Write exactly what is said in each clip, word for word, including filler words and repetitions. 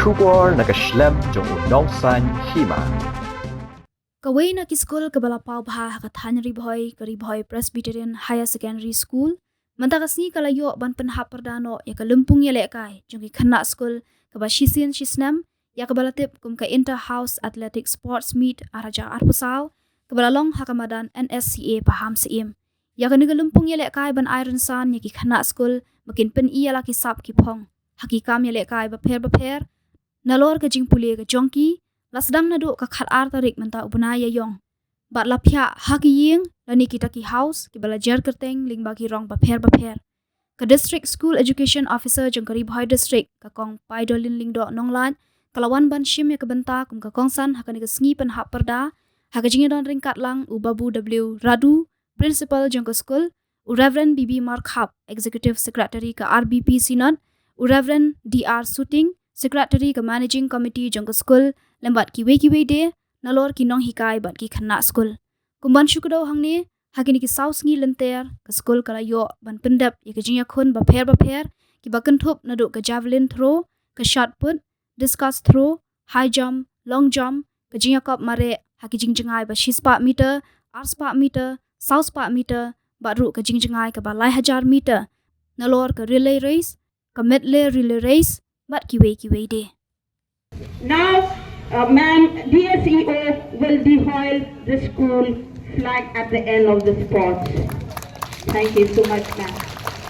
Khubor na ka shlem jong u Nongsaiñ Hima. Kawei na ki skul kaba la paw bha ha ka thaiñ Ri Bhoi, ka Ri Bhoi Presbyterian Higher Secondary School, mynta ka sngi ka la ïoh ban pynhap pyrda noh ïa ka lympung ïalehkai jong ki khynnah skul kaba shisien shisnem, ïa kaba la tip kum ka Inter House Athletic Sports Meet ar hajar arphew saw, kaba la long ha ka madan N S C A Pahamsyiem. Ïa kane ka lympung ïalehkai ban ai rynsan ïa ki khynnah skul ba kin pyni ïa la ki sap ki phong ha ki kam ïalehkai bapher bapher, nalor ka jingpule ka jong ki, la sdang naduh ka khatar tarik mynta u bnai Ïaïong. Bad la phiah ha ki ïing lane kita ki house kiba la jer kyrteng lyngba ki rong bapher bapher. Ka District School Education Officer jong ka Ri Bhoi District, ka Kong Paidolin Lyngdoh Nonglait, ka la wan ban shim ïa ka bynta kum ka kongsan ha kane ka sngi pynhap pyrda ha ka jingïadon ryngkat lang u Babu W Radu, Principal jong ka skul, u Reverend B B Markhap, Executive Secretary ka R B P Synod, u Reverend D R Suting, Secretary ka Managing Committee jong ka skul, lem bad kiwei kiwei de nalor ki nonghikai bad ki khynnah skul. Kum ban shu kdew hangne, ha kine ki saw sngi lynter ka skul ka la ïoh ban pyndep ïa ka jingïakhun bapher bapher kiba kynthup naduh ka javelin throw, ka shot put, discus throw, high jump, long jump, ka jingïakop mareh ha ki jingjngai ba shispah meter, arspah meter, sawspah meter, bad ruh ka jingjngai kaba lai hajar meter, nalor ka relay race, ka medley relay race, bad kiwei kiwei de. Now, uh, ma'am, D S E O will dehoil the school flag at the end of the sports. Thank you so much, ma'am.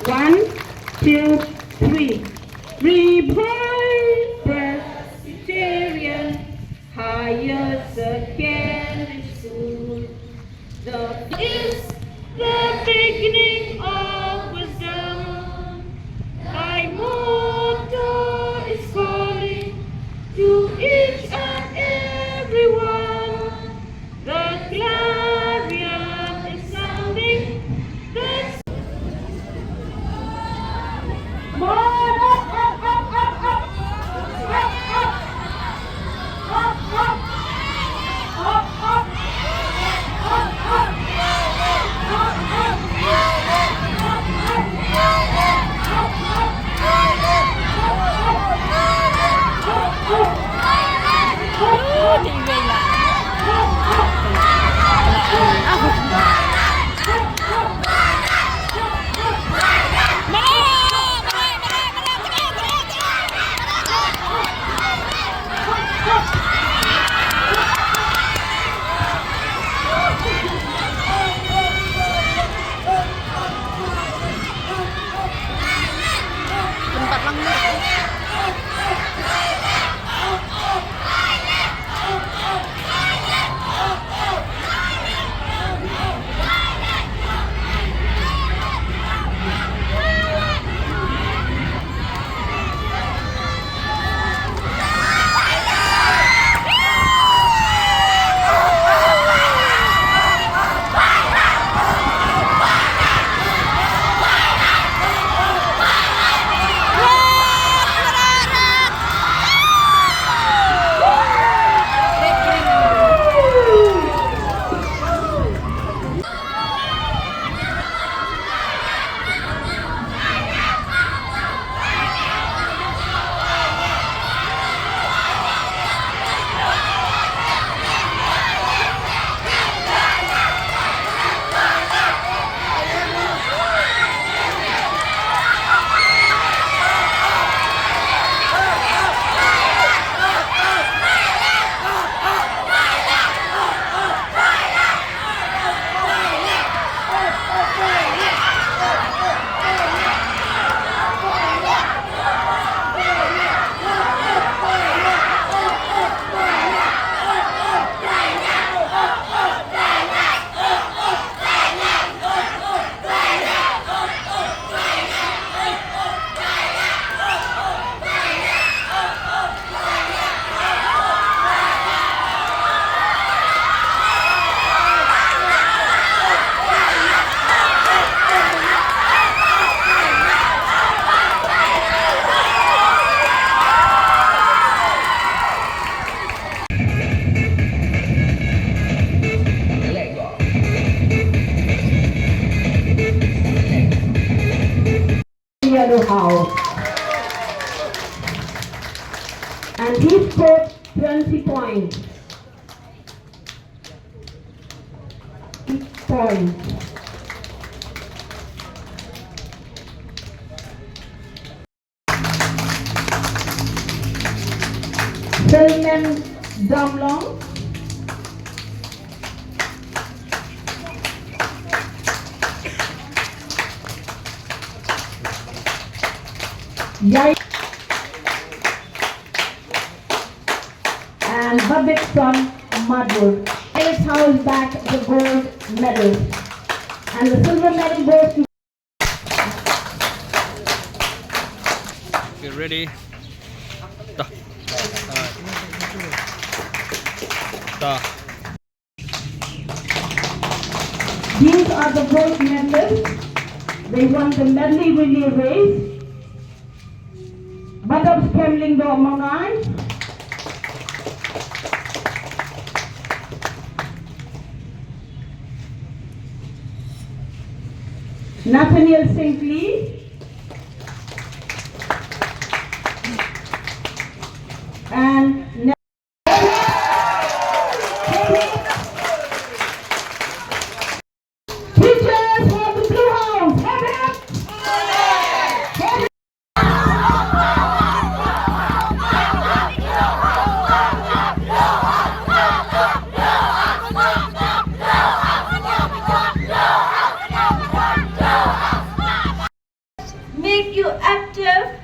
One, two, three. Ri Bhoi Presbyterian Higher Secondary School. The is the beginning of wisdom. Thy motto is calling to each and every one. The clarion is sounding. The Yellow House. And he scored twenty points. Point. Selman Damlong. Yai. And Babik from Madur. Ellis House back the gold medal. And the silver medal goes to Get ready. Ta. Ta. These are the gold medalists. They won the medley relay race. Badap Skemling Dok Mangai. Nathaniel Singh Lee. And Teachers for the Blue House, hip hip! Make you active,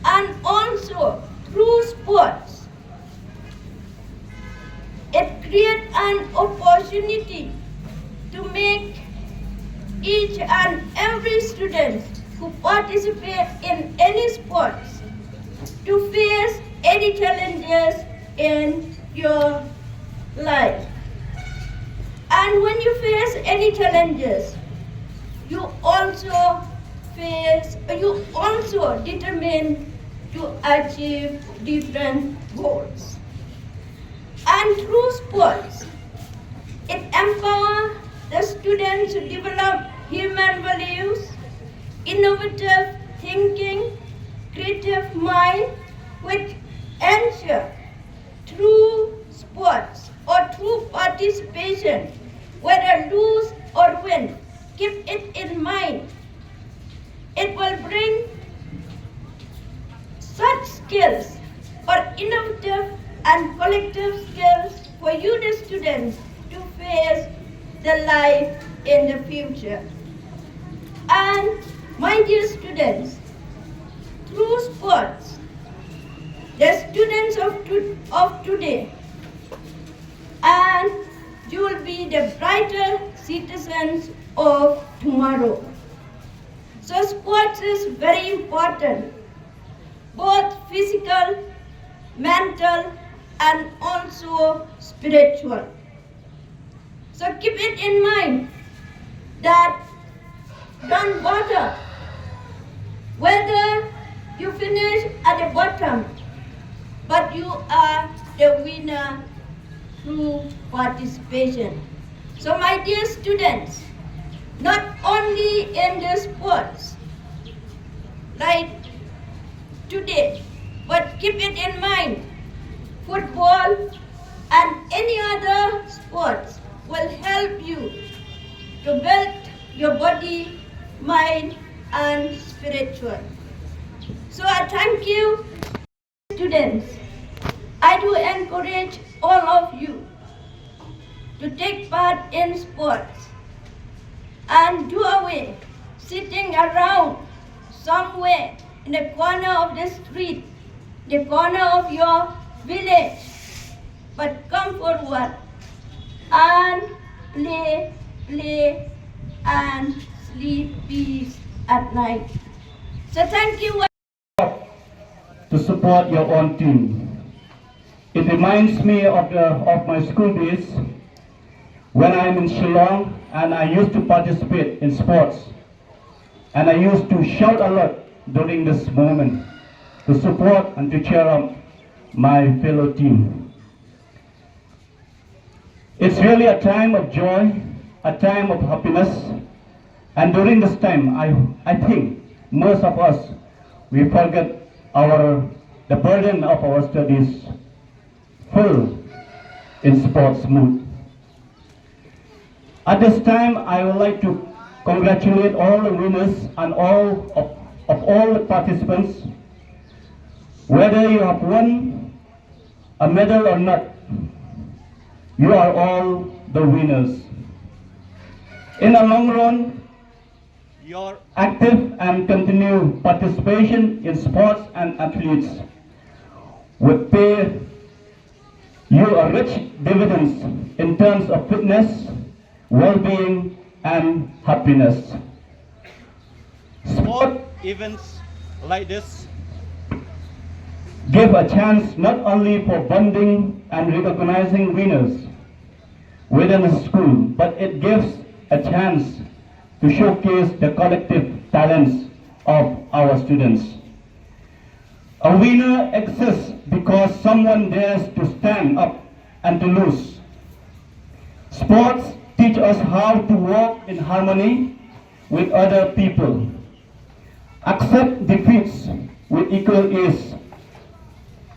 and also through sports, it creates an opportunity to make each and every student who participate in any sports to face any challenges in your life. And when you face any challenges, you also face, you also determine to achieve different goals. And through sports, it empowers the students to develop human values, innovative thinking, creative mind, which ensure through sports or through participation, whether lose or win, keep it in mind. It will bring such skills or innovative and collective skills for you, the students, to face the life in the future. And my dear students, through sports, the students of, to- of today, and you will be the brighter citizens of tomorrow. So sports is very important, both physical, mental, and also spiritual. So keep it in mind that don't bother whether you finish at the bottom, but you are the winner through participation. So my dear students, not only in the sports like today, but keep it in mind, football and any other sports will help you to build your body, mind and spiritual. So I thank you. Students, I do encourage all of you to take part in sports and do away sitting around somewhere in the corner of the street, the corner of your village, but come forward and play, play and sleep peace at night. So thank you. To support your own team. It reminds me of, the, of my school days when I am in Shillong and I used to participate in sports. And I used to shout a lot during this moment to support and to cheer up my fellow team. It's really a time of joy, a time of happiness, and during this time, I, I think most of us, we forget our the burden of our studies full in sports mood. At this time, I would like to congratulate all the winners and all of, of all the participants. Whether you have won a medal or not, you are all the winners. In the long run, your active and continued participation in sports and athletes will pay you a rich dividends in terms of fitness, well-being, and happiness. Sport events like this give a chance not only for bonding and recognizing winners within the school, but it gives a chance to showcase the collective talents of our students. A winner exists because someone dares to stand up and to lose. Sports teach us how to work in harmony with other people, accept defeats with equal ease,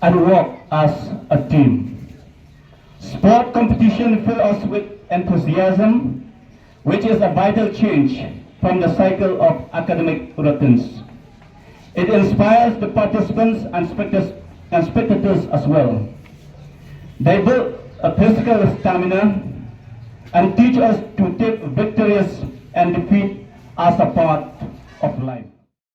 and work as a team. Sport competition fill us with enthusiasm, which is a vital change from the cycle of academic routines. It inspires the participants and spectators, and spectators as well. They build a physical stamina and teach us to take victories and defeat as a part of life.